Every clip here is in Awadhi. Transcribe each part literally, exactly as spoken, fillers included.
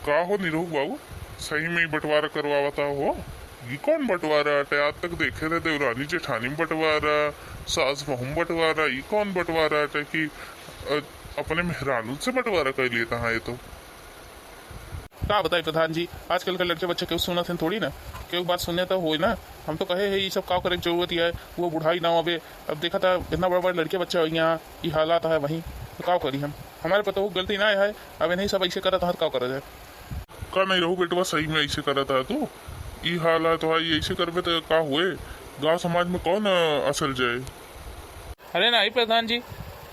का हो निरोग बाबू, सही में ही बंटवारा करवावता हो? ई कौन बंटवारा अटे? आज तक देखे रहे देवरानी जेठानी में बंटवारा, सास बहू में बंटवारा, ई कौन बंटवारा अटे कि, अ, अपने मेहरानू से बंटवारा कर लेता है ये तो? का बताई प्रधान जी, आजकल के लड़के बच्चे केहू सुनत हैं थोड़ी ना, केहू बात सुने तो होई ना। हम तो कहे है, ई सब का करे के जरूरत है, वो बुढ़ाई ना आवे। अब देखा था, इतना बड़ा बड़ा लड़के बच्चा हो यहाँ, ई हालात है वहीं, तो का करी हम? हमारे पतोहू के गलती ना है, अब इन्हीं सब ऐसे करत हैं, तो का करा जाए? का नहीं रहू बेटवा, सही में ऐसे करत है तू? ई हालात है, ई ऐसे करबे तो का हुए? गाँव समाज में कौन, अ, असल जाए? अरे नहीं प्रधान जी,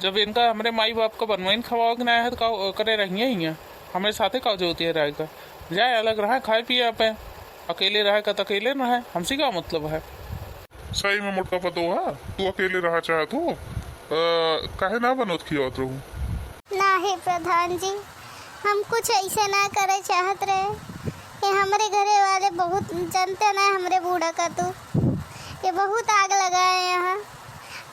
जब इनका हमरे माई बाप का बनवाइन खवावे के ना है, तो का करे रहिए हियाँ? हमरे साथे का जरूरत है रहे का? जाए अलग रहे, खाए पिए आपे, अकेले रहे का तो अकेले रहे, हमसे का मतलब है? सही में मोटका पतोहा, तू अकेले रहा चाहत हो? अ, काहे ना बनोत खियावत रहू? नाही प्रधान जी, हम कुछ ऐसे ना करे चाहत रहे। ये हमरे घरे वाले बहुत जनते ना हमरे बूढ़ा का तू, ये बहुत आग लगाए यहाँ।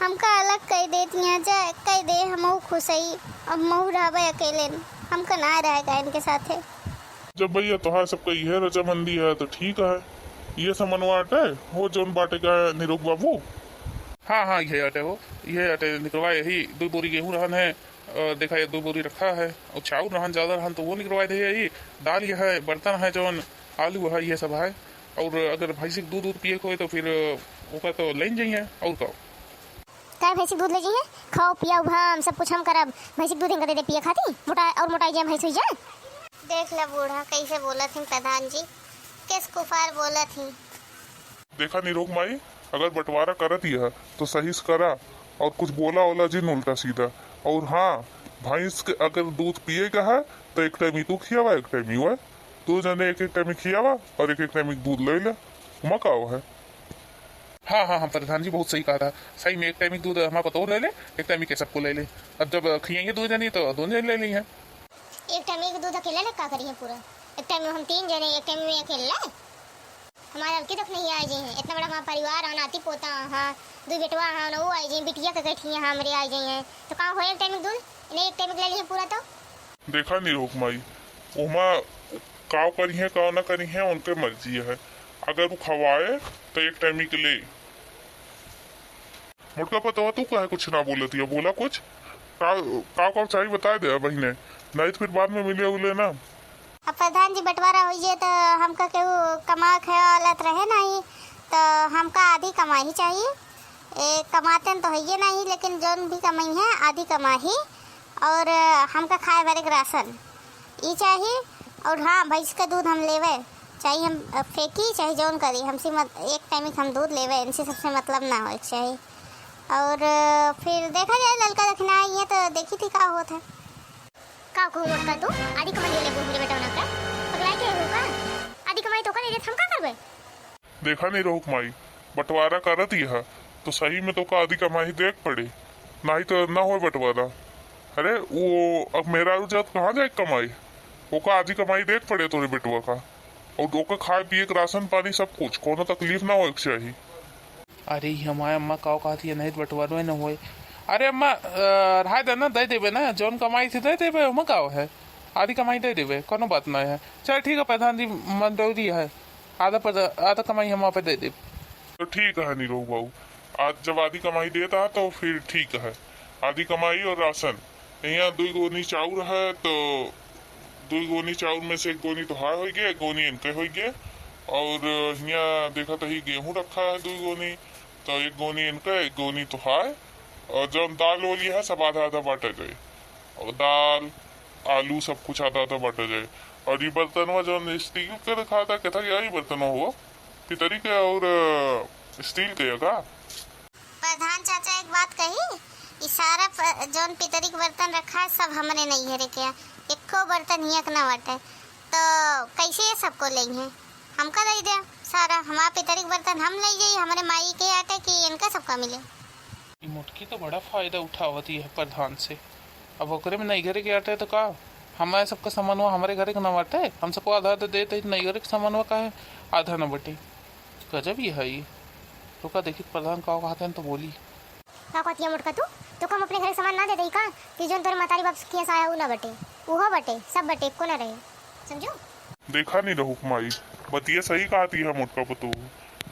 हमका अलग कह देती हैं, जा कह दे, हमहू खुश हई, अब महू रहबे अकेले, हमका ना रहे का इनके साथे। जब भैया तोहार सबका इहे रजामंदी है तो ठीक है। ये समनवा अटे हो जौन बाटे का निरोग बाबू? हाँ, हाँ, ये अटे हो, ये अटे निकलवा, यही दो बोरी गेहूँ रहन है, और देखा ये दो बोरी रखा है, और चाउर रहन ज़्यादा रहन तो वो निकलवा दे, यही दाल ये है, बर्तन है जौन, आलू है, ये सब है। और अगर भैंसी के दूध, दूध पिए के होए तो फिर ओकर तो लेन जाइए, और का? का भैंसी के दूध ले जाइए? खाओ पियाओ भाम, सब कुछ हम करब, भैंसी के दूध इनका दे दे पिए खाती, मोटा और मोटाई जाए भैंस हुई जाए। देख ले बूढ़ा कैसे बोलत ही प्रधान जी, किस कुफार बोलत ही। देखा निरोग माई, अगर बंटवारा करत ही है तो सही से करा, और कुछ बोला ओला जिन उल्टा सीधा। और हाँ, भैंस के अगर दूध पिए का है तो एक टाइम ही तू खियावा, एक टाइम ही वह। दो जने एक एक टाइम ही खियावा और एक एक टाइम ही दूध ले ले, उमा का है? हाँ, हाँ, हाँ, प्रधान जी बहुत सही कहा था। सही में एक टाइम ही दूध हमारा पतोह ले ले, एक टाइम ही के सबको ले ले। अब जब खियाइए दो जने तो दो जने ले ली हैं। एक टाइम एक दूध अकेले ले का करिए पूरा? एक टाइम में हम तीन जने, एक टाइम में अकेले। हमारा अब की तक नहीं आए जी हैं, इतना बड़ा हमारा परिवार है, नाती पोता है, दो बेटवा है, ना वो आए जी, बिटिया के गठिया है, हमारे आए जी हैं, तो का हो एक टाइम एक दूध? नहीं, एक टाइम एक ले लिए पूरा तो। देखा निरोग माई, ओमा काव करिहे, काव ना करिहे, उनके मर्जी है। अगर वो खवाए तो एक टाइम के ले। मोटका पतवा, तू काहे कुछ ना बोलत हिया? बोला कुछ। का, का, का चाही बता दे बहिने, नहीं तो फिर बाद में मिले उले ना। अब प्रधान जी बंटवारा होइए तो हमका केहू कमा खाए वाला तो रहे नहीं, तो हमका आधी कमाई चाहिए। ए, कमाते तो हइये नहीं, लेकिन जौन भी कमाई है आधी कमाई। और हमका खाए भरे के राशन ई चाही। और हाँ, भैंस का दूध हम लेवे, चाहे हम फेंकी चाहे जौन करी, हमसे मत, एक टाइम हम दूध लेवे, इनसे सबसे मतलब ना होए के चाही। और फिर देखा जाए, ललका दक्षिणा आई है तो देखी थी का होत है। का कहू मोटका तू, आधी कमाई ले लेबू हमरे बेटवना के? पगलाए के हो का? आधी कमाई तो का दे देत, हम का करबे? देखा निरोग माई, बंटवारा करत ही है तो सही में तो का आधी कमाई देख पड़े, नहीं तो ना होए बंटवारा। अरे वो अब मेहरारू जात कहाँ जाए कमाई, ओका आधी कमाई देख पड़े तोरे बेटवा का, और ओका खाए पिए के राशन पानी सब कुछ, कोनो तकलीफ ना होए के चाही। अरे हमारे अम्मा का कहती है, नहीं तो बंटवारो न होए। अरे अम्मा, अ, रहाय दे ना, दे देबे ना, जौन कमाई थी दे देबे, ओमा का है, आधी कमाई दे देबे, कोनो बात ना है। चल ठीक है प्रधान जी, मंदौरी है, आधा पर, आधा कमाई हम वहाँ पे दे देब। तो ठीक है निरोग बाबू, आज जब आधी कमाई देता है तो फिर ठीक है, आधी कमाई और राशन। यहाँ दुई गोनी चाउर है तो दुई गोनी चाउर में से एक गोनी तोहार होइगे, एक गोनी इनके होइगे। और यहाँ देखा तो ही गेहूँ रखा है दुई गोनी, तो एक गोनी इनका, एक गोनी तोहार। और जौन दाल ओल है सब आधा आधा बांटा जाए, और दाल आलू सब कुछ आधा आधा बांटा जाए। और ये बर्तनवा जौन स्टील के रखा था, कहता क्या ये बर्तनवा हुआ? पितरी के और, अ, स्टील के है का? प्रधान चाचा एक बात कही, ई सारा प-, जौन पितरी के बर्तन रखा है सब हमरे नैहरे के है, एको बर्तन हियाँ के ना बाटे, तो कैसे ये सबको लेंगे? हमका दे दे सारा, हमारा पितरी के बर्तन हम ले जाई, हमरे माई के आटे कि इनका सबका मिले। ई मोटकी तो बड़ा फायदा उठावत ही है प्रधान से। अब ओकरे में नैहरे के आटे तो का, हमारे सबका सामानवा हमरे घरे के ना बाटे, हम सबको आधा आधा देते, नैहरे के सामानवा काहे आधा ना बटे? गजब ये है ये। रुका देखी प्रधान का कहते हैं तो बोली। का कहतिया मोटका तू? तो हम अपने घर के सामान ना दे दई का? कि जौन तोरे मतारी बाप से किया साया उ ना बटे, उहो बटे, सब बटे, एको ना रहे। देखा नहीं रहू माई, बतिया सही कहती है मोटका पतोह।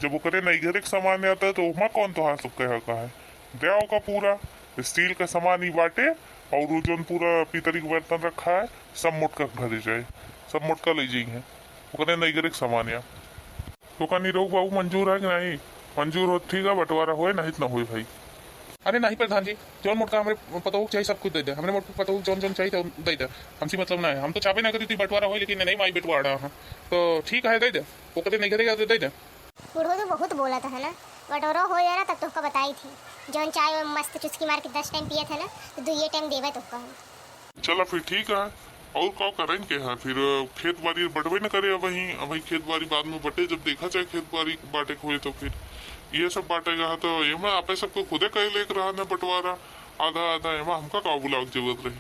जब ओकरे नैहरे के सामान आता है तो ओमा कौन तोहार सब कहे का है? दे ओका पूरा। स्टील का सामान ही बाटे, और वो जौन पूरा पितरी के बर्तन रखा है, सब मोटका के घरे जाए, सब मोटका ले जाई है ओकरे नैहरे के सामान या। तो का निरहू बाबू मंजूर है कि नहीं? मंजूर हो ठीक है, बंटवारा होए, नहीं तो ना होए भाई। अरे नहीं प्रधान जी, जौन मोटका हमरे पतोह के चाहिए सब कुछ दे दे, हमरे मोटका पतोह के जौन जौन चाहिए तो दे दे, हमसे मतलब ना है। हम तो चाहबे ना करी थी बंटवारा होए, लेकिन नहीं माई बंटवारा है तो ठीक है, दे दे, ओकरे नहीं करेगा तो दे दे। बूढ़ो तो बहुत बोलत है ना, बंटवारा हो यार, तब तोहका बताई थी। जौन चाय वो मस्त चुस्की मार के दस टाइम पियत है ना, तो दुइये टाइम देवे तोहका हम। चला फिर ठीक है, और का करें के है फिर, खेत बाड़ी बटबे न करे अबहीं, अबहीं खेत बाड़ी बाद में बटे, जब देखा जाए खेत बाड़ी बाटे के होए तो फिर ये सब बाटे का है, तो ये मैं आपे सबको खुदे कह लेके रहा न बंटवारा आधा आधा, एमा हमका का बुलावे के जरूरत रही?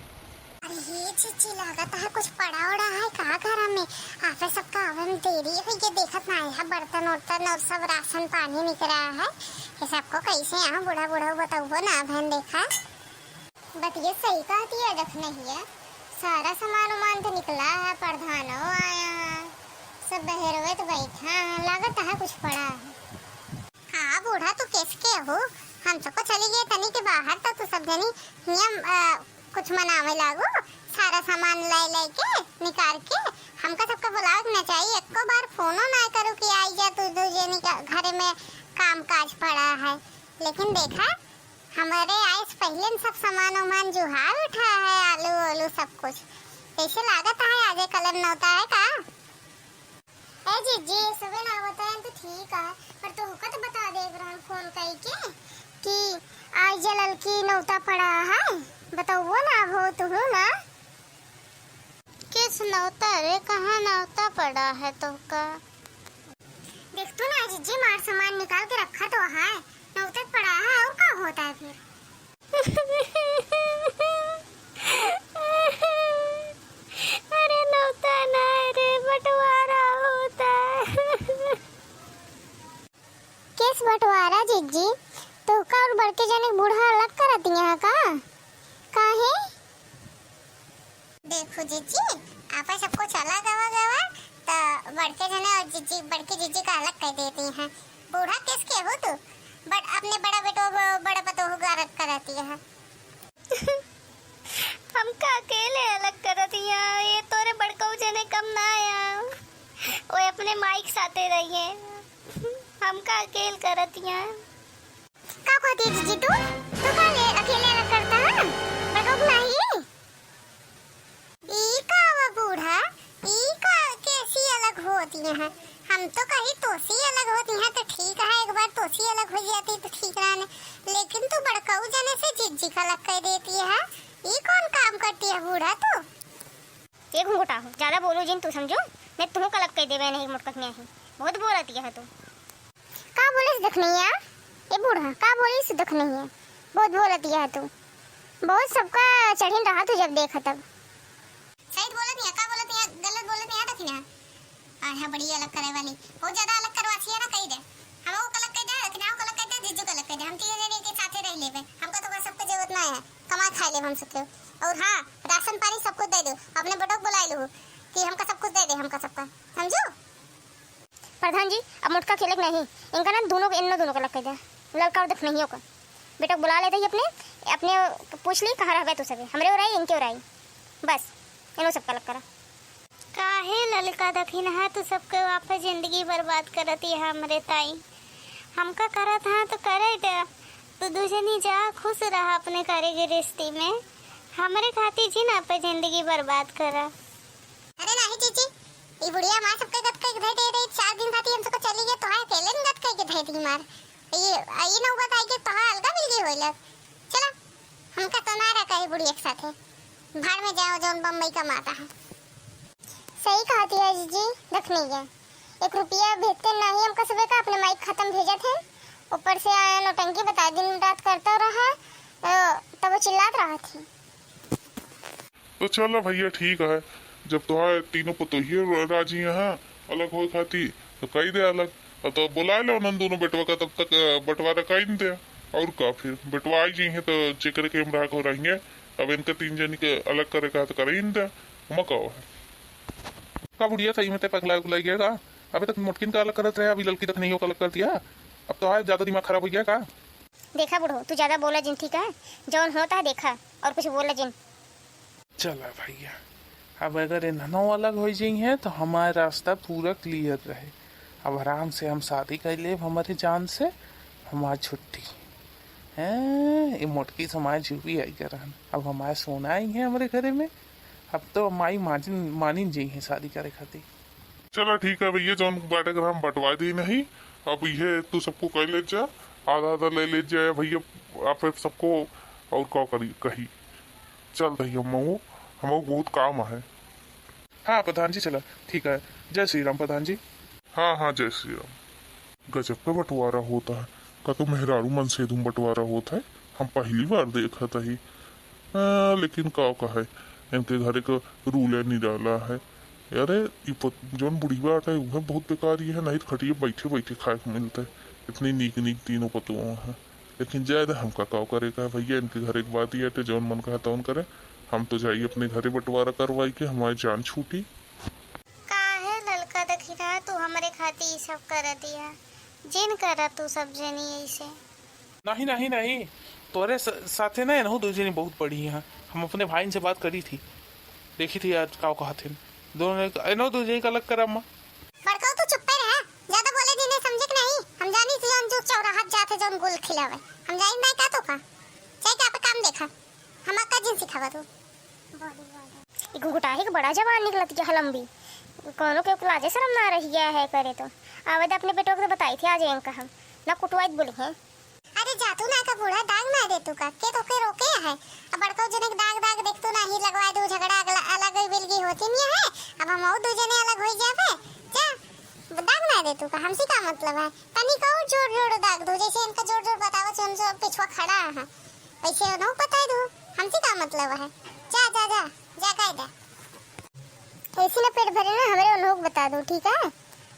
अरे हे जीजी, लागत है कुछ पड़ा उड़ा है का घर में? आपे सबका आवे में देरी है, ये देखत ना है बर्तन उर्तन और सब राशन पानी निकला है, ये सबको कैसे यहाँ बूढ़ा बूढ़ा बतौबो ना बहन देखा। बतिया सही कहती है दखनहिया, सारा सामान उमान तो निकला है, प्रधानो आया है, सब बहरवे तो बैठा है, लागत है कुछ पड़ा है। हाँ बूढ़ा, तू कैस के हो? हम सबको चली गए तनी के बाहर, तो तू सब जनी हियाँ, अ, कुछ मनावे लागू, सारा सामान लाई लाई के निकाल के। हमका सबका बुलावे के ना चाहिए, एको बार फोनो ना करू कि आई जा तू दू जनी का घरे में काम काज पड़ा है। लेकिन देखा, हमरे आए से पहिले न सब सामान उमान जुहा उठा है, आलू ओलू सब कुछ। कैसे लागत है आजे कलर नौता है का? ए जीजी, सबे ना बताएं तो ठीक है, पर तोहका तो बता देब रहन फोन कइके कि आज जे ललकी नौता पड़ा है, बतौबो ना हो तुहू ना। किस नौता रे, कहाँ नौता पड़ा है तोहका? देख तू ना जीजी, मार सामान निकाल के रखा तो है, नौता पड़ा है और का होता है फिर? अरे नौता ना रे, बंटवारा होता है। केस बंटवारा जीजी, तोहका और बड़के जने बूढ़ा अलग करत यहाँ का? काहे? देखो जीजी, आपा सबको चला गवा गवा, त बड़के जने और जीजी, बड़की जीजी का अलग कर देती हैं। बूढ़ा किस के हो तू? बड़, अपने बड़ा बेटो, बड़ा पतोह का अलग कर देती है। हमका अकेले अलग करत हिया, ये तोरे बड़कऊ जने कम ना आया, वो अपने माई के साथे रहिए, हमका अकेल करत हिया। का कहती है जीजी तू? तू का ले अकेले अलग करता है? बड़कऊ के नाही? ई का हुआ बूढ़ा? ई का कैसी अलग होती है? हम तो कही तोसी अलग होती है तो ठीक है, एक बार तोसी अलग हो जाती तो ठीक रहने, लेकिन तू बड़कऊ जने से जिज्जी का अलग कर देती है। ई कौन काम करती है बूढ़ा तू? ये घुंघटा हो, ज्यादा बोलो जिन तू समझो, मैं तुहू का अलग कर देवे नहीं मोटका के नहीं, बहुत बोलती है तू। का बोलिस दखनैया? ए बूढ़ा, का बोलिस दखनैया? बहुत बोलत यह तू, बहुत सबका चढ़िन रहा तू जब देखा तब। सही बोलत नहीं है, का बोलत नहीं है, गलत बोलत नहीं है दखनैया। आय है बड़ी अलग करे वाली, बहुत ज्यादा अलग करवासी है ना, कही दे। हम वो अलग कह दे, दखनैया को अलग कह दे, जीजू को अलग कह दे, हम तीनों जने के साथे रह लेबे। हमको तो सबके जरूरत ना है, कमा खा ले हम सबके। और हाँ, राशन पानी सब कुछ दे दो, अपने बेटो को बुला लो कि हमका सब कुछ दे दे, हमका सबका, समझो? प्रधान जी, अब मोटका खेले के नहीं, इनका ना दोनों के, इन्नो दोनों का अलग कर दे, ललका और दखनैया का। बेटा को बुला लेते ही अपने, अपने पूछ ली कहाँ रहबे तू सभी, हमरे ओर आई, इनके ओर आई, बस इन्नो सबका अलग करा। काहे ललका दखिनहा तू सबके आपे जिंदगी बर्बाद करत है हमरे ताई, हमका करत हाँ तो करे दे, तू दू जनी जा खुश रहा अपने करे गृहस्थी में, हमरे खातिर जिन आपे जिंदगी बर्बाद करा। अरे नाही जीजी, ई बुढ़िया माँ सबके गत कई के धई दे रही, चार दिन खातिर हम सबको चली गए, तोहार अकेले न गत कई के धई दी मार। ये, ये नौबत आई के तोहार अलगा मिल गई होई लग। चला, हमका तो ना रखा है बुढ़िया के साथे। भाड़ में जाओ जौन बम्बई का माता है। सही कहती है जीजी, दखनैया। एक रुपया भेजते नाही हमका सबे का, अपने माई के खाता में भेजत है। ऊपर से आया नौटंकी बता, दिन रात करता रहा, अ, तब वो चिल्लात रहा थी। तो चला भैया, ठीक है, जब तोहार तीनों पतोहिए राजी हैं अलग होए खातिर, तो कही दे अलग। अब तो बुला ले उन्हन दोनों बेटवा का, तब तक, अ, बंटवारा कही दे। और का फिर, बंटवाई जी हैं तो जेकरे के हम राख हो रहेंगे। अब इनके तीन जनी के अलग करे का तो करी दे, हम का है। का बुढ़िया, सही में ते पगला उगला गया का? अबे तक मोटकिन का अलग करत रहे, अभी ललकी तक नहीं हो का अलग कर दिया। अब तो आए ज्यादा दिमाग खराब हो गया का? देखा बूढ़ो, तू ज्यादा बोला जिन, ठीक है? जौन होता है देखा, और कुछ बोला जिन। चला भैया, अब अगर इन्हनो अलग हो जाई हैं तो हमारा रास्ता पूरा क्लियर रहे। अब आराम से हम शादी कर लेब हमारे जान से, हमार छुट्टी। हैं, ये मोटकी समाज भी आई करन। अब हमारे सोना आई है हमारे घरे में। अब तो माई मानिन, मानिन जाई हैं शादी करे खातिर। चला ठीक है भैया, जौन बाटे के हम बंटवा दी नहीं। अब ये तू सबको कह ले जा, आधा आधा ले ले जाए भैया, आप सबको। और का करी, कही, चल भैया, हमहू, हमहू बहुत काम है। हाँ प्रधान जी, चला ठीक है। जय श्री राम प्रधान जी। हाँ हाँ, जय श्री राम। गजब का बंटवारा होता है, का तो मेहरारू मन से धूम बंटवारा होता है, हम पहली बार देखत ही। हाँ, लेकिन का कहे, इनके घरे का रूल है निराला है। अरे, ई पत-, जौन बुढ़िया बाटे, उहे बहुत बेकार ही है, नहीं तो खटिया बैठे बैठे खाए के मिलता है। इतनी नीक नीक तीनों पतोह हैं, लेकिन जाए दे, हमका का करे का है भैया, इनके घरे के बात ही हटे, जौन मन कहा तौन करे। हम तो जाई अपने घरे बंटवारा करवाई के, हमारी जान छूटी। काहे ललका दखिना, तू हमरे खातिर ई सब कर दिया, जिन करा तू सब जनी ऐसे। नहीं, नहीं, नहीं, तोरे स-, साथे ना एनहु दू जनी बहुत बढ़िया हैं। हम अपने भाई से बात करी थी, देखी थी आज का कहत हिन। दोनों ने, एनहु दू जनी का अलग करा अम्मा। बड़काऊ तू चुप्पे रहे, ज्यादा बोले जिन्हें समझे कि नहीं। हम जानी थी जौन जो चौराहा जाते जौन गुल खिलावे। हम जाई नहीं का तो का? जाए के आप काम देखा, हम का जिन सिखावा तू। ई घुघुटाही के बड़ा जबान निकलत है लंबी, कोनो के लाजे शरम ना रह गया है करे तो। आवे दे अपने बेटो के तो बताई थी आज इनका हम, ना कुटवाई बोली हैं। अरे जा तू ना का बूढ़ा, दाग ना दे तू का, के तो के रोके है। अब बड़को जने के दाग दाग देख तू ना ही लगवा दू, झगड़ा अगला, अलग ही बिलगी होती नहीं है। अब हम और दू जने अलग हो जावे, जा दाग ना दे तू का, हमसे का मतलब है। तनी का और जोर जोर दाग दू, जैसे इनका जोर जोर बतावत से हम सब पिछुआ खड़ा है, वैसे उन्हों बताई दू, हमसे का मतलब है। जा जा जा, जा कह दे। ऐसी ना पेट भरे ना हमरे उन्हों को बता दू, ठीक है?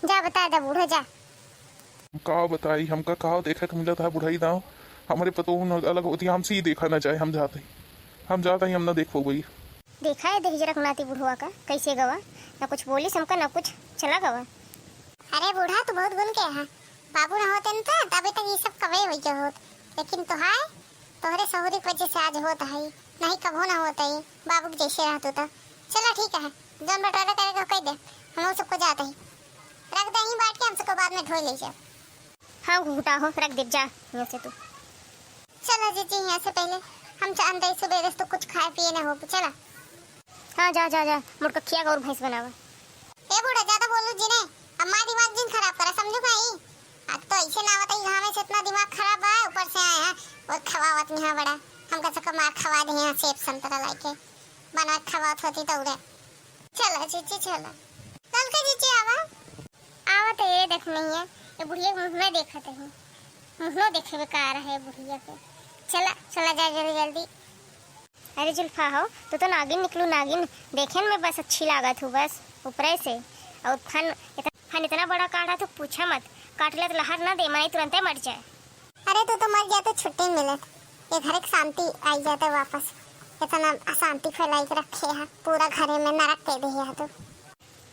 जा बता दे बूढ़ा, जा। हम का बताई, हमका का देखे के मिलत है बुढ़ाई दाव। हमरे पतोह न अलग होती, हमसे ही देखा ना जाए, हम जाते ही, हम जाते ही, हम ना देख पाउबे। देखा है दहिजरा के नाती बुढ़वा का कैसे गवा, ना कुछ बोलिस हमका ना कुछ, चला गवा। अरे बूढ़ा, तू बहुत गुण के है, बाबू ना होते न तो तभी तक ये सब कबे हो गया होत, लेकिन तो हाय, तोहरे सहुरी के वजह से आज होत है, नहीं कभो ना होत है, बाबू के जैसे रहतू तो। चला ठीक है, जौन बंटवारा करे के कह दे, हम सबको जाते ही रख दे ही बांट के, हम सबको बाद में ढोई ले जाओ। हाँ घुघुटा हो, रख दे जा यहाँ से तू। चला जीजी, यहाँ से पहले हम जानते ही सुबह से तो कुछ खाए पिए ना हो, चला। हाँ जा जा जा, मुड़कखिया का और भैंस बनावा। ए बूढ़ा, ज्यादा बोलू जिने, अब मार दिमाग जिन खराब करा, समझू भाई? आज तो ऐसे ना आवत है, यहाँ में से इतना दिमाग खराब बा, ऊपर से आए हैं और खवावत यहाँ बड़ा, हमका सबका मार खवा दे हैं सेब संतरा लाके, बनवा के खवावत होती तो उरे। चला जीजी चला, ललका जीजी आवा। आवत है, ये देख नहीं है, ये बुढ़िया के मुँह में देखत है, मुँह देखे बेकार है बुढ़िया के। चला चला जा जल्दी जल्दी। अरे जुल्फा हो, तू तो नागिन निकलू नागिन, देखे में बस अच्छी लागत हूँ बस ऊपरे से। और फन इतना, फन इतना बड़ा काटा तू पूछा मत, काट ले तो लहर ना दे, मने तुरंते मर जाए। अरे तू तो मर गया तो छुट्टी मिलत, ये घर एक शांति आई जाता वापस। इतना अशांति फैलाई के रखे है पूरा घरे में, नरक दे दे है तू।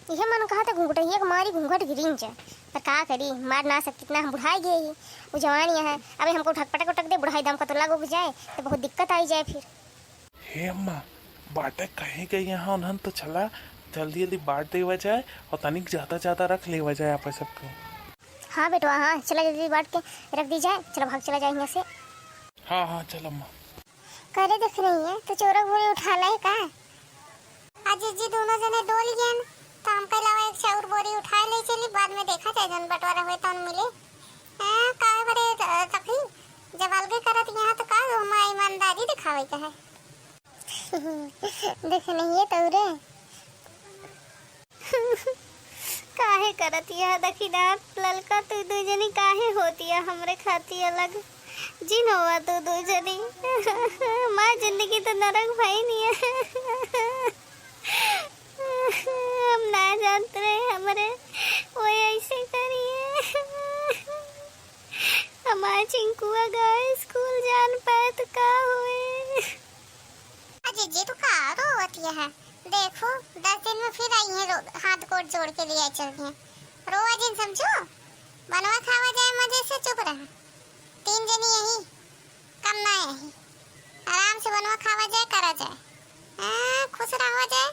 इहे मन कहा था घुंघटहिया के मारी घूंघट गिरिन जा, पर का करी, मार ना सक कितना हम बुढ़ाई गए ही, वो जवान यहाँ है, अबे हमको ढकपटक उटक दे बुढ़ाई दाम का तो लागो जाए तो बहुत दिक्कत आई जाए फिर। हे अम्मा, बाटे कहीं गई यहाँ उन्हन तो चला जल्दी जल्दी बांट देवा जाए और तनिक ज्यादा ज्यादा रख लेवा जाए आप सबके। हाँ बेटवा, हाँ चला जल्दी बांट के रख दी जाए, चला भाग चला जाए यहाँ से। हाँ हाँ चल अम्मा। करे देख नहीं है तो चोरक बोरी उठा ले का? आ जीजी दोनों जने डोल गए तो हमके अलावा एक चाउर बोरी उठा ले चली, बाद में देखा जाए जौन बंटवारा हुए तौन मिले। हाँ, काहे बड़े त-, तकलीफ? जब अलगे करत यहाँ तो का माँ ईमानदारी दिखावे के है? देख नहीं है तौरे। काहे करत यह दखिनार ललका, तू दू जनी काहे होतिया हमरे खाती अलग? जिन होवा तू दू जनी, हमार जिंदगी तो नरक भई नहीं है। हम ना जानत रहे हमरे वो ऐसे करिए। हमार चिंकुआ गए स्कूल जान पाए तो का होए? अजी जी, तू का रोवत है? देखू, दस दिन में फिर आई है, रो-, हाथ गोड़ जोड़ के लिए चल गए। रोवा जिन समझू, बनवा खावा जाए मजे से, चुप रहा। तीन जनी यही, कम ना यही, आराम से बनवा खावा जाए, करा जाए, हाँ, खुश रहा जाए।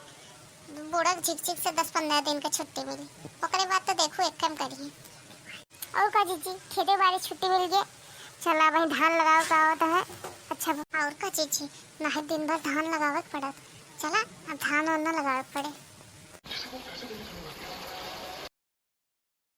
बूढ़क झिकझिक से दस पन्द्रह दिन के छुट्टी मिली, ओकरे बाद तो देखू एक काम करिए। और का जीजी, खेते बाड़ी छुट्टी मिल गए, चला भाई धान लगाओ का आवत है। अच्छा, और का जीजी, नाहीं दिन भर धान लगावे के पड़त, चला अब धान वान ना लगावे के पड़े।